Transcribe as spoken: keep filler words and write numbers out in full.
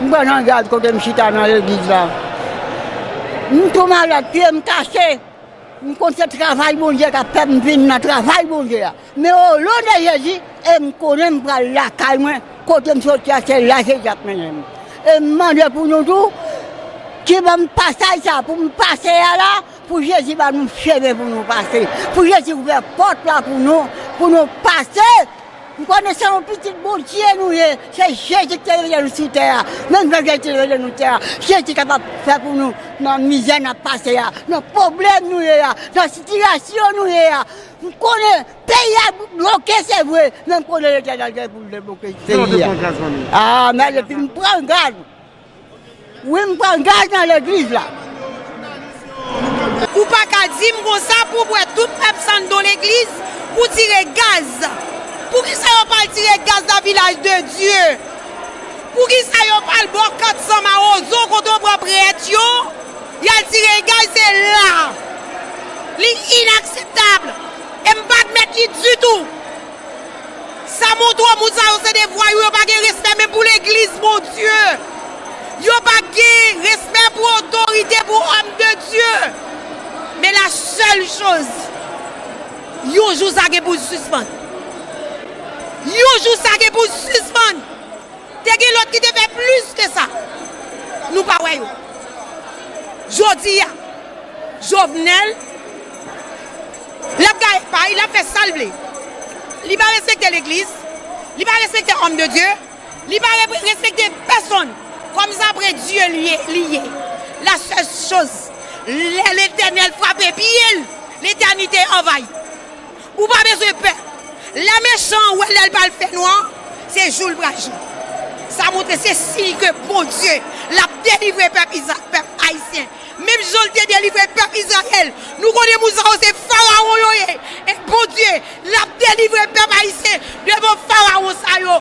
M pran nan gad kote m chita nan legliz la. M tou malad, pye m kase. M konn se travay Bondye k ap fè m vin nan travay Bondye a. Men o non de Jezi, e m konnen m pral lakay mwen, kote m soti a, se la Jezi ap mennen m. E m mande pou nou tou, ki ban m pasaj sa pou m pase a la, pou Jezi ba nou chemen pou nou pase, pou Jezi ouvè pòt la pou nou, pou nou pase. M konnen se yon pitit Bondye nou ye, se Jezi ki te rele nou sou tè a. Menm jan Jezi te rele nou tè a, Jezi kapab fè pou nou nan mizè n ap pase a, nan pwoblèm nou ye a, nan sitiyasyon nou ye a. M konnen peyi a bloke, se vre, men m konnen Letènèl gen pou l debloke peyi a. Ah, men epi m pran gad. Wi, m pran gaz nan legliz la. Ou pa ka di m konsa pou w wè tout pèp sa anndan legliz pou tire gaz. Poukisa yo pa al tire gaz nan vilaj de Dye? Poukisa yo pa al bò kat san mawozo kote yo pran prèt yo? Y al tire gaz, se la. Li inakseptab. E m pa admèt li ditou. Sa montre w, moun sa yo se de vwayou, yo pa gen respè menm pou legliz Bondye. Yo pa gen respè pou otorite, pou òm de Dye. Men la sèl choz, yon jou sa gen pou sispann. Yon jou sa gen pou sispann. Te gen lòt ki te fè plis ke sa. Nou pa wè yo. Jodi a, Jovenel, l ap gaye pa l, l ap fè sa l vle. Li pa respekte legliz, li pa respekte òm de Dye, li pa re-, respekte pèsonn. Kòm se apre Dye li ye, li ye. La sèl choz, lè Letènèl frape pye l, letènite anvayi. Ou pa bezwen pè. Lè mechan an wè lè l pral fè nwa, se jou l pral jou. Sa montre se siy ke Bondye l ap delivre pèp Izra-, pèp ayisyen. Menm jan l te delivre pèp Izrayèl, nou konnen moun sa yo se farawon yo ye. E Bondye l ap delivre pèp ayisyen devan farawon sa yo.